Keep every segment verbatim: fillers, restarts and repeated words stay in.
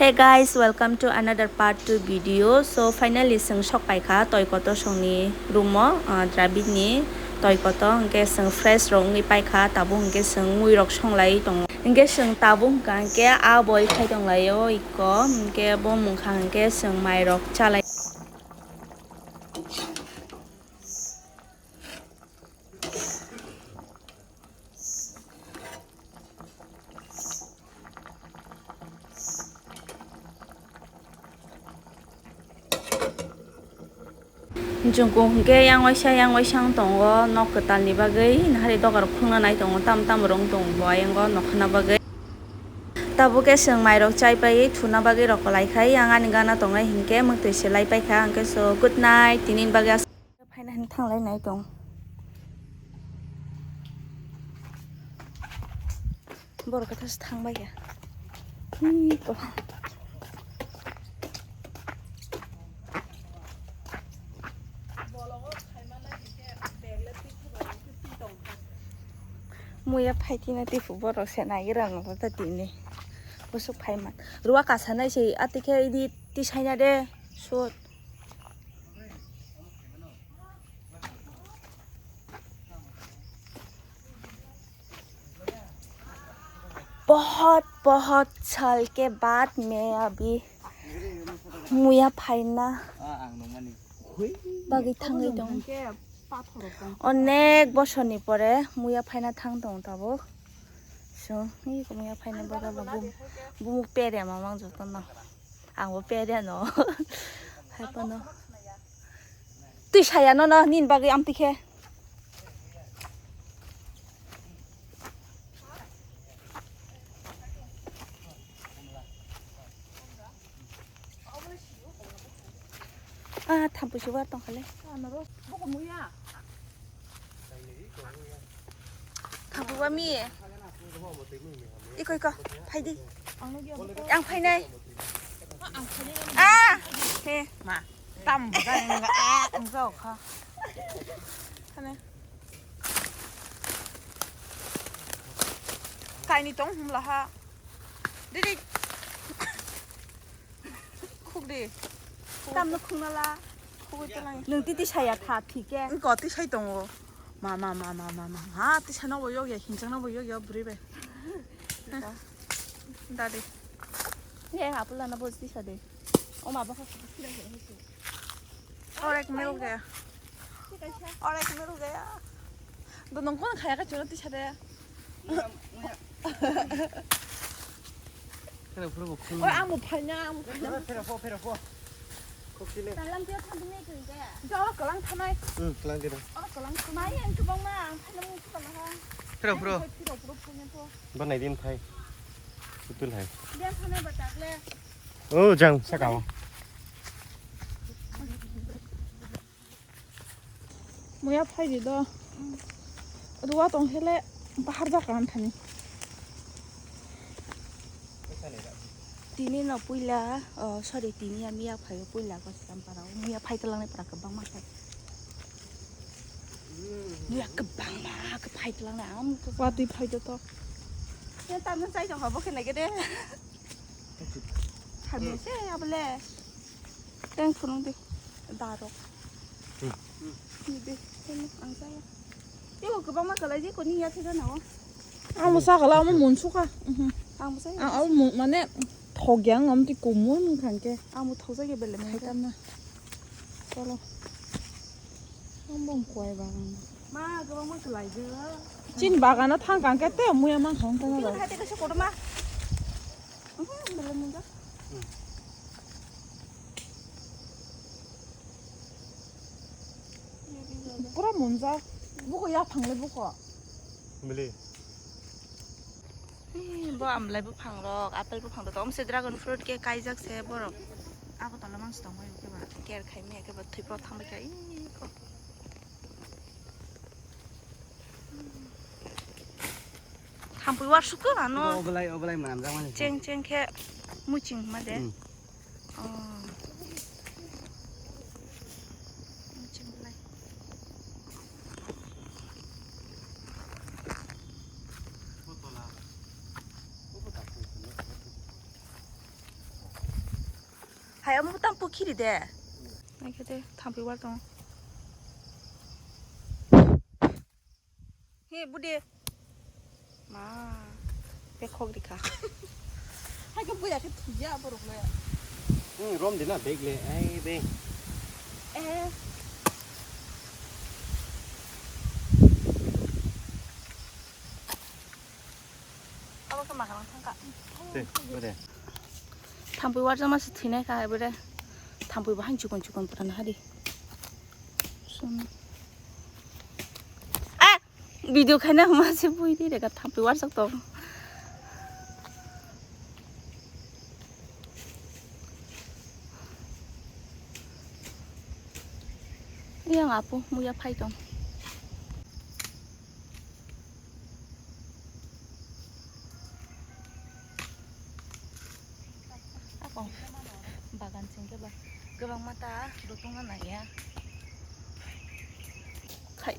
Hey guys, welcome to another part two video. So finally chwng sok paikha toi kotor songni room o, ah, Dravid ni toi kotor, hwnkhe chwng fresh rok wngwi paikha, tabuk hwnkhe chwng mui rok songlai tongo. Hwnkhe chwng tabuk hwnkha hwnkhe a boi phai tonglaio iko, hwnkhe bo mungkha hwnkhe chwng mai rok chalai. Chwng kung hwnkhe yang waisa yang waisa wng tongo nok kwtal ni bagwi, nahari dogar khulna nai tongo, tam tam rwng tongo bo ayang o nokha na bagwi. Tabuk khe chwng mai rok chai pai thuna bagwi rok kwlai khai, yang ani gana tongnai hinkhe mwktwi se lai paikha, hwnkhe so good night tini ni bagwi. Phaina hwn thanglai nai tong. Borok khe thangbai ya. Hi ko. Muya phai tina tifu borok se nai rang ta tini. Busuk phai man. Ruwa kasa nai se ati khe idi tisaina de. Sut. बहुत बहुत साल के बाद मैं अभी मुया फाइना bagwi thangwi tong. Onek bosorni pore muya phaina thang tong tabuk. So, hi muya phaina bagwi bumuk pere mamang jotono. Ang bo pere no. Hai pono. Twi saya no no nin bagwi amtwi khe. Ah, thampui subar tong khale. Thampui ba mi. Iko, iko, phaidi. Ang phainai. Ah, he. Ma, tam buka ni nga, ah, ang jao kha. Kane. Kaini tong hum laha. Didi. Khuk di. Tam no khung nala. Khuk di lang. Nung titi saya tha thike. Ko ti sai tongo. Ma, ma, ma, ma, ma, ma. Ha, ti sai no bo yok ya, hinchang no bo yok ya, buri be. Dadi. Ye, apula na bo ti sa de. O ma ba kha. Orek mil gaya. Orek mil gaya. Do nong kon khaya ka choro ti sa de. Phero phero bo khum. Oi, ang bo phaina, ang bo phaina. Phero pho, phero pho. Khok sile. Talam tio thang dine koi de. Ja oro kalang thanai. Hmm, kalang tio. Oro kalang thanai, ang kebang ma, ang phaina mung kebang ha. Phero phero. Phero phero phone to. Banai din phai. Putul hai. Dia thanai ba takle. Oh, jang, sakao. Muya phai di do. Ruwa tong hele bahar jaka ang thani. Tini no puila, oh, sorry, tini ya miya phai puila ko Silampara. Muya phai talang para kebang ma phai. Muya kebang ma ke phai talang am. Wati phai do to. Ya tam sai jong habo kene gede. Hai mo se abole. Teng phunung di. Darok. Hmm. Ni de, teng ang saya. Yo, kebang ma kalai je ko ni ya thega na o. Ang mo sa kala mo mun suka. Mhm. Ang mo saya. Ang abo mun mane thogyang om ti kumun khangke. Ang mo thokja ke bele mo. Hai tam na. Cholo. Ang bong kwai ba. Ma, kebang ma kalai je. Chin bagana thang kangke te muya mang khang ta na. Hai te ka se kodo ma. Mhm, bele mo ja. Pura munjak. Buko yaphangle buko. Bili. Bo amlai buphang rok, apple buphang rok, omse dragon fruit ke kaijak se borok. Ako tala mangsi tongbai keba. Care khai me keba thwi po thangbai kai ko. Thampui war sukha ano. Obolai, obolai manam jang mani. Cheng cheng khe muching ma de. Hmm. Oh. Muching bolai. Ayam tam pu khiri de. Naikhe de, thampui war tong. He, budi. Ma, be khok rikha. Hai ke buya ke thuya borok le. Hmm, rom dina bag le, ai be. Eh. Abo khe makarang thangkha. Tei, bode. Thampui warjakma se thwinai kha, ebere. Thampui bo hain chikon chikon pura naha di. Sum. Ah! Video khaina ma se bui di rega thampui warjak to. Yang apu muya phai tong. Ako bagan singke ba kwbangma ta rutungna nangya. Khai.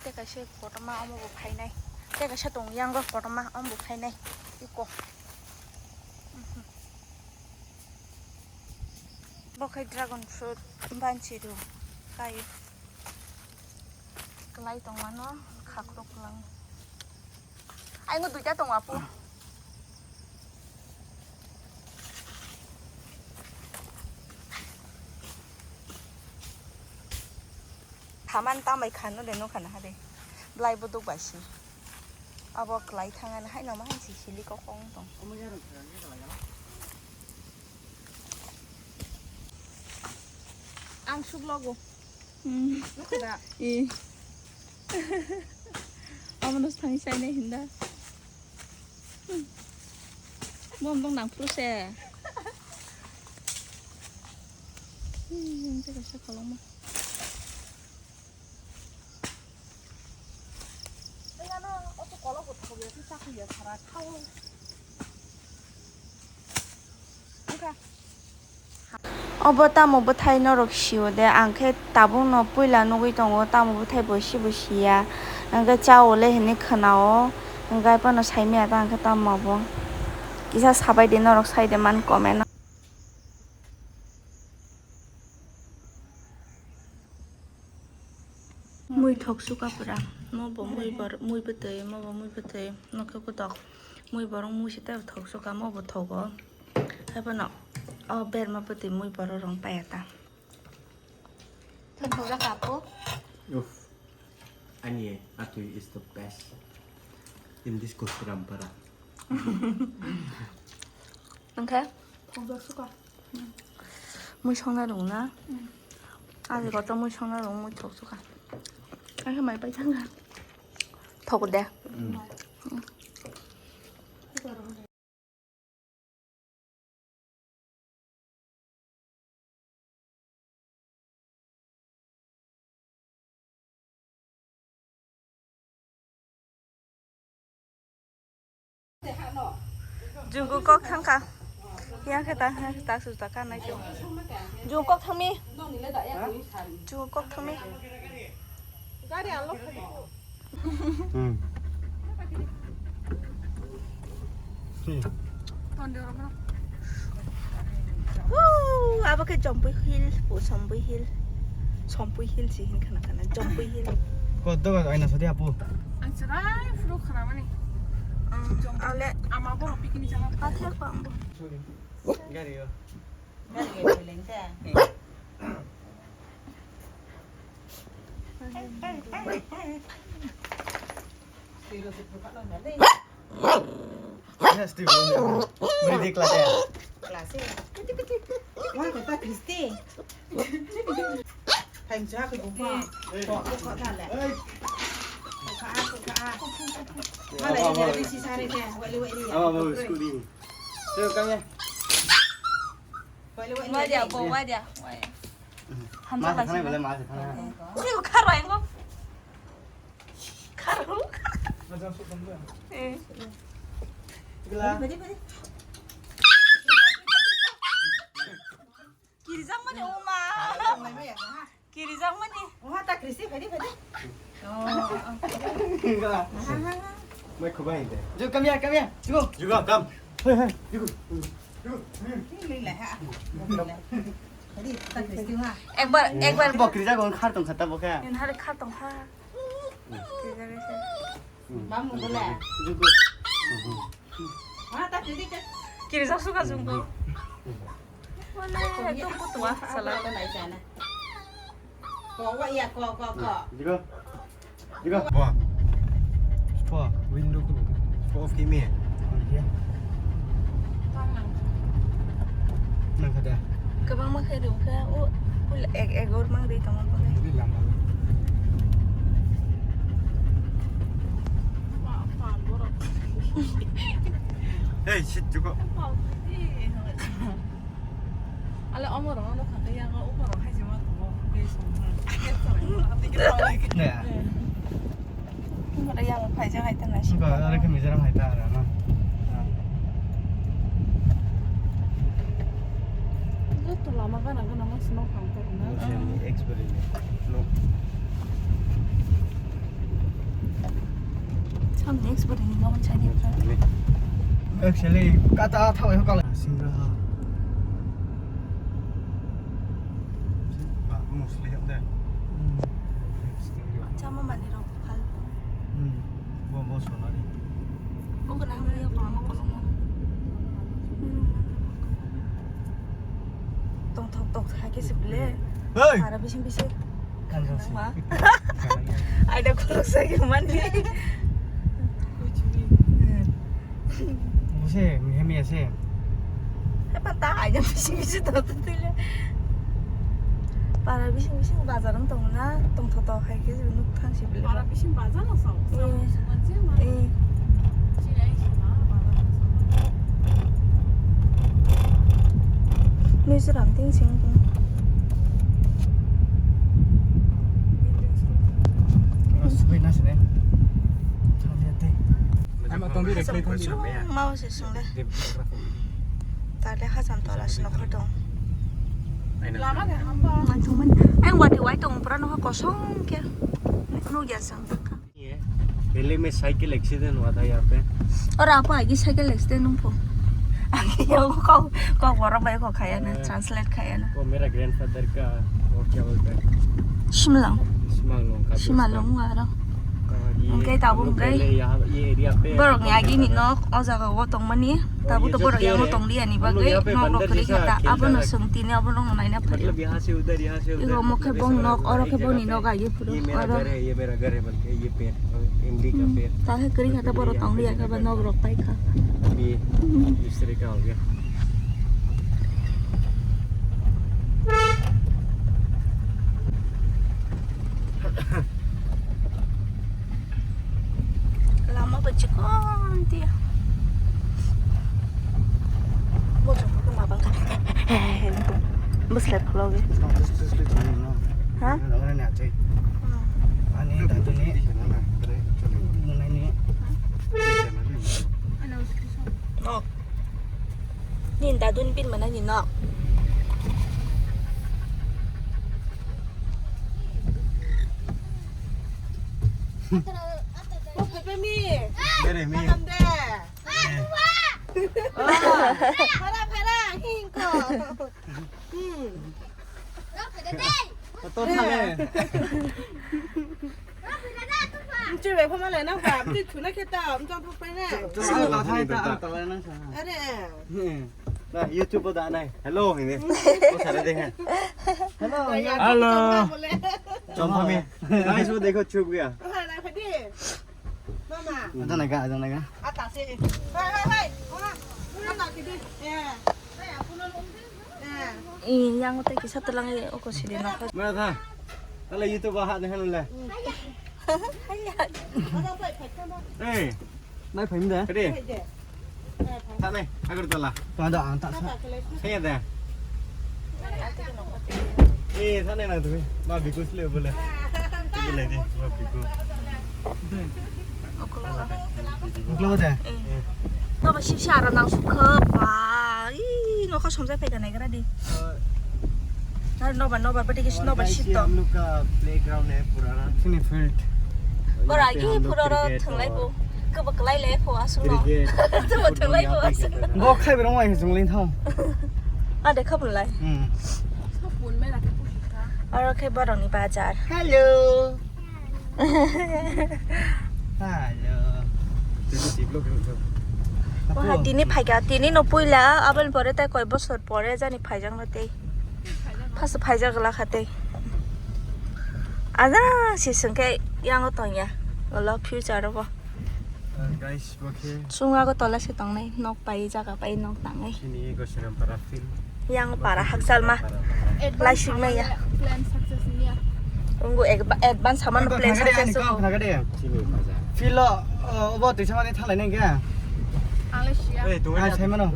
Tei kaisa kotorma omo bo phainai. Tei kaisa tongo yang o kotorma omo bo phainai. Iko. Bo khe dragon fruit banchi rw kai. Kwlai tongmano khakrok kwlwng. Aingo duita tongo apu. Haman tambai khano de nokha naha de. Blai bodok bai se. Abo kwlai thangani haino ma hansi sili kok kong tong. Ang suk logo. Hmm. Nokha da. Eh. Amo no thang sai nai hinda. Hmm. Bom dong nang phuru se. Hmm, tei kaisa kolokma. Obo tamo bwthai norok sio de, ang khe tabukno puila nugwi tongo, tamo bwthai bo sibo siya, hwnkhe chao le hinwi khwnao, hwnkhe phano saimaya ta hwnkhe tamo bo kisa sabai de, norok sai de man comment o. Mui thok suka pura. Mo bo mui bor-, mui bwtwi, mo bo mui bwtwi. Nokhe kutok. Mui borok mui se tei thok suka, mo bo thogo. Haiphano o berma bwtwi mui borok rong paya ta. Thok jak apo. Uff. Ani atwi is the best in this Kosirampara. Nokhe? Thok jak suka. Mui songna rwngna. Hmm. Ani kotor mui songna rwng mui thok suka. Ang khe mai pai thangkha. Thok de. Hmm. Jungkook kok thangkha. Yang khe ta, ta su ta ka nai khe. Jungkook thangmi. Jungkook kok thangmi. Hmm. Woo, abo khe Jampui Hill, o Jampui Hill. Jampui Hill si hin khana khana, Jampui Hill. Ko doga aina sadi apu. Ang chwrai phuru khana mani. Ang ale ama borok picnic jana. Athe ko ambo. Gari yo. Gari yo leng te. Yes, di bini. Bini di kelas ya. Kelas ya. Wah, kata Kristi. Time sa ke bumpa. Kok kok kok na le. Kok ka kok ka. Mana ini ada si sare ke. Wali wali ya. Apa mau school ini? Terus kami. Wali wali. Wadi apa? Wadi apa? Hamsa masih sana boleh masih sana. Ini kok karo yang kok. Karo. Eh. Gila. Kirijak mani oma. Kirijak mani. Oha ta Kristi, phadi, phadi. Gila. Mai khubai de. Jo, come here, come here. Jugo. Jugo, come. Ekbar, ekbar. Bokri jago khar tong khata bokha. Nini hari khar tong kha. Mamu bole. Kiri jak suka jungko. Wale, ekdom kutuwa, sala. Ko, wa, ya, ko, ko, ko. Digo. Digo. Bo. Bo, window ko. Ko off kimi. Oke. Nang kada. Kabang ma khe rukha, o, o, ek, ek or mang ri tamo pa. Ini lama. Hey, shit, juga. Ale omo rok no thang khe yang omo rok hai jema tongo. Tei song ha. Ne. Omo rok yang phai jang hai tana si. Ba, are khe mijaram hai ta ara na. Joto lama gana gana ma sino phang to na. Experience. No. Sam next body ni ngawan chani. Actually, kata thawi ho kala. Singra. Ba, mostly hande. Chama mani rok phal. Hmm. Bo, bo sonari. Bo gana hama ya pama ko mo. Tong thok tok hai khe se ble. Hey! Para bising bising. Kanjang se. Ma. Aida khuluk sa ke mani. Buse, mihe miya se. Apa ta aida bising bising to to tile. Para bising bising bazar ang tong na, tong thok thok hai khe nuk thang se ble. Para bising bazar no sa. Eh. Eh. Mizoram ting sing ting. Sugui na sini. Ama tong di reklai tong di. Mau se sung de. Tale Hasam tola sini kho dong. Lama de hamba. Ang wati wai tong pura no kosong khe. Nugya sang. Delhi mein cycle accident hua tha yahan pe. Aur aap aayegi cycle accident hum po. Aage yo ko, ko borok bai ko khaya na, translate khaya na. Wo mera grandfather ka, wo kya bolte hain? Shimalong. Shimalong ka. Shimalong waro. Unke tabuk unke. Borok ni agi ni nok, o jaga o tongmani. Tabuk to borok yang tong liya ni bagwi nok rok kwrwi kha ta. Abono swng tini, abono naina phaio. Ego mokhe bong nok, oro khe boni nok agi phuru. Oro. Ye mera ghar hai, bolke ye ped, imli ka ped. Ta khe kwrwi kha ta borok tong liya khe ba nok rok pai kha. Ye dusre ka ho gaya. Lama bo chikon tiya. Bo chikon ma bang ka. Bo slap khulok. Ha? Ani dadu ni. Munai ni. No. Ni dadu ni bin mana ni no. Bere mi. Phara, phara, hingko. Hmm. Mchwi bai phama lai nang ba, mchwi thuna khe ta, mchang thok pai nai. Chwla thai ta, ang ta lai nang sa. Are. Na YouTube da nai. Hello hini. Ko sare de hai. Hello. Hello. Chom phami. Guys, wo dekho, chup gaya. Ha, na phadi. Mama. Aja naga, aja naga. Ata se. Hai, hai, hai. Mama. Ata kidi. Eh. Eh. Yang tei kisa telang e oko sidi nokha. Mana tha? Tala YouTube ha ne hanu le. Hai. Hey. Nai phaim de. Kadi. Thanai, Agartala. Pada ang ta sa. Saya dah. Eh, sana na tu. Ma bikus le boleh. Boleh deh, ma bikus. Oklo deh. No ba sip sara nang sukha ba. Ih, no ka somjai phaika nai gara di. Har no ba, no ba, bati kis no ba sip to. हम लोग का प्लेग्राउंड है पुराना। Sini field. Ora agi pura ro thanglai bo. Kebo kwlai le kho aswk no. Kebo thwlai kho aswk. Bo khai berong ai hwnjong lin thong. A de kha bulai. Hmm. Aro khe borokni bazar. Hello. Hello. Tini si vlog, vlog. Wah, tini phaikha, tini no puila, aboni pore tai koi bosor pore jani phaijak no tei. Pas phaijak la kha tei. Ada si sengke yang tong ya. Lo future bo. Uh, guys, bo khe chwng Agartala se tongnai, nok pai, jaga pai, nok tangnai. Chini Gosirampara field. Yang para hakchal ma. Advance laisik maya. Plan success niya. Ungu advance hamano plan success. Chini bazar. Field lo, uh, obo twi samani thalai nai kya? Ang le siya. Eh, tunga. Ai, sai mano.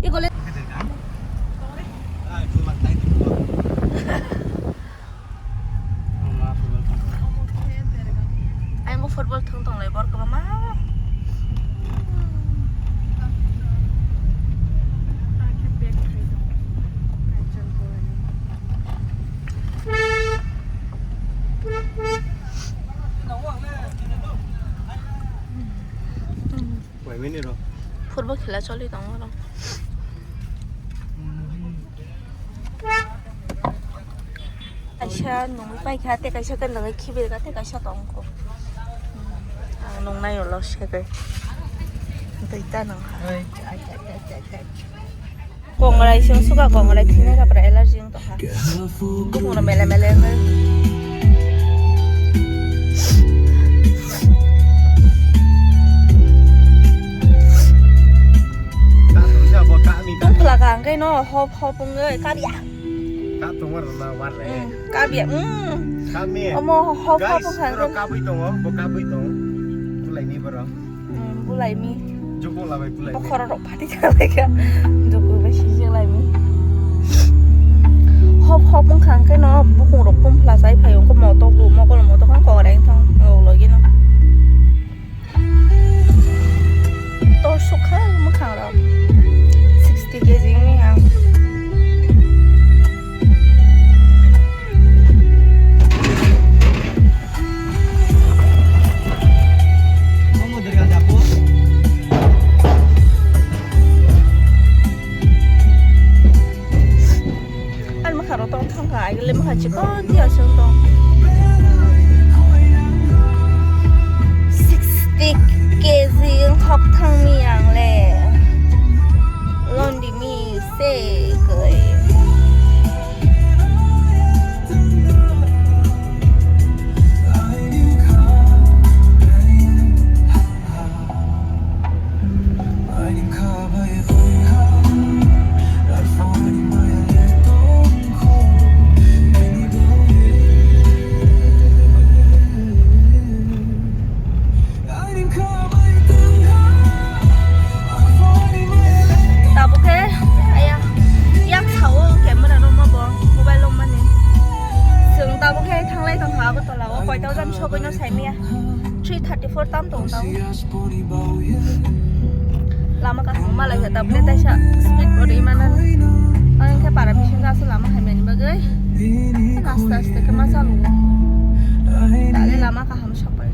Ikole. Ai mo football thung tong lai bor kwbangma. Football khela choli tongo oro. Kaisa nungwi paikha, tei kaisa khe nungwi khibirkha, tei kaisa tongkho. Ang nungnai ulo segwi. Duita nungkha. Kongrai sing suka, kongrai thinai kapra allergy wng tongkha. Bukung no mele mele wngwi. Tongphla ka hwnkhe no hop hop wngwi kabya. Ka tongma rwna war le. Kabya. Omo hop hop wngkha hwnkhe. Kabwi tongo, bo kabwi tongo. Bulaini borok. Bulaimi. Jukung labai bulaimi. Bokhorok rok phati thanglaikha. Jukung bai sijak laimi. Hop hop wngkha hwnkhe no bukung rok tum phla chai phai wngkha moto bu mokol moto khan kok reng thang logi no. Tor sukha mwkhang rok. Sixty K G wngwi ang. Ani mwkhang rok tong thang kha, agile mwkhang chikon tiya song tong. Sixty K G wng thok thang mi ang le. Londi mi se koi. Tabuk khe aya yak sao camera rok ma bo mobile rok mani. Chwng tabuk khe thanglai tongkha Agartala o, koita jani sogwi no saimaya. Three thirty four tam tong tao. Lama kaham malai kha tabuk le taisa speed bo rwi mano. Ang khe para bising khe aswk lama hai mani bagwi aste aste khe ma chalu. Dale lama kaham sokbai.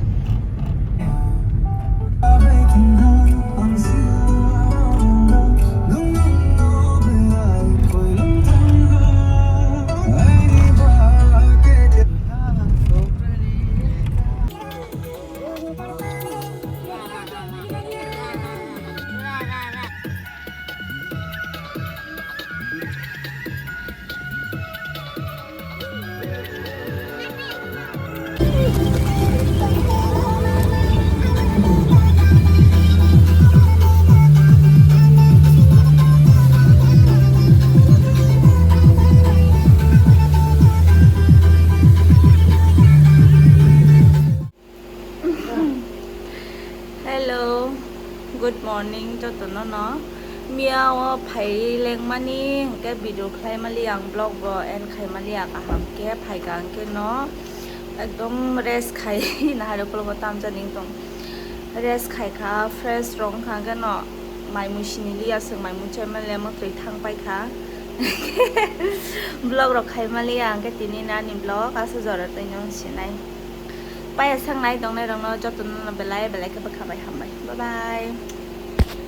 Hello, good morning jotono no. Miya o phai lengmani hwnkhe video khlai mali ang, vlog bo end khai mali kaham khe phaikha hwnkhe no ekdom rest khai nahar ukulok o tamjani tong. Rest khai kha, fresh rok wngkha hwnkhe no mai mui sini liya, chwng mai mui chai mali, mwtwi thang pai kha. Vlog rok khai maliya ang khe tini nani vlog asa jora twi nung sinai. Paya sang nai tongnai rokno joto no belai belai khe bwkha bai hambai. Bye bye.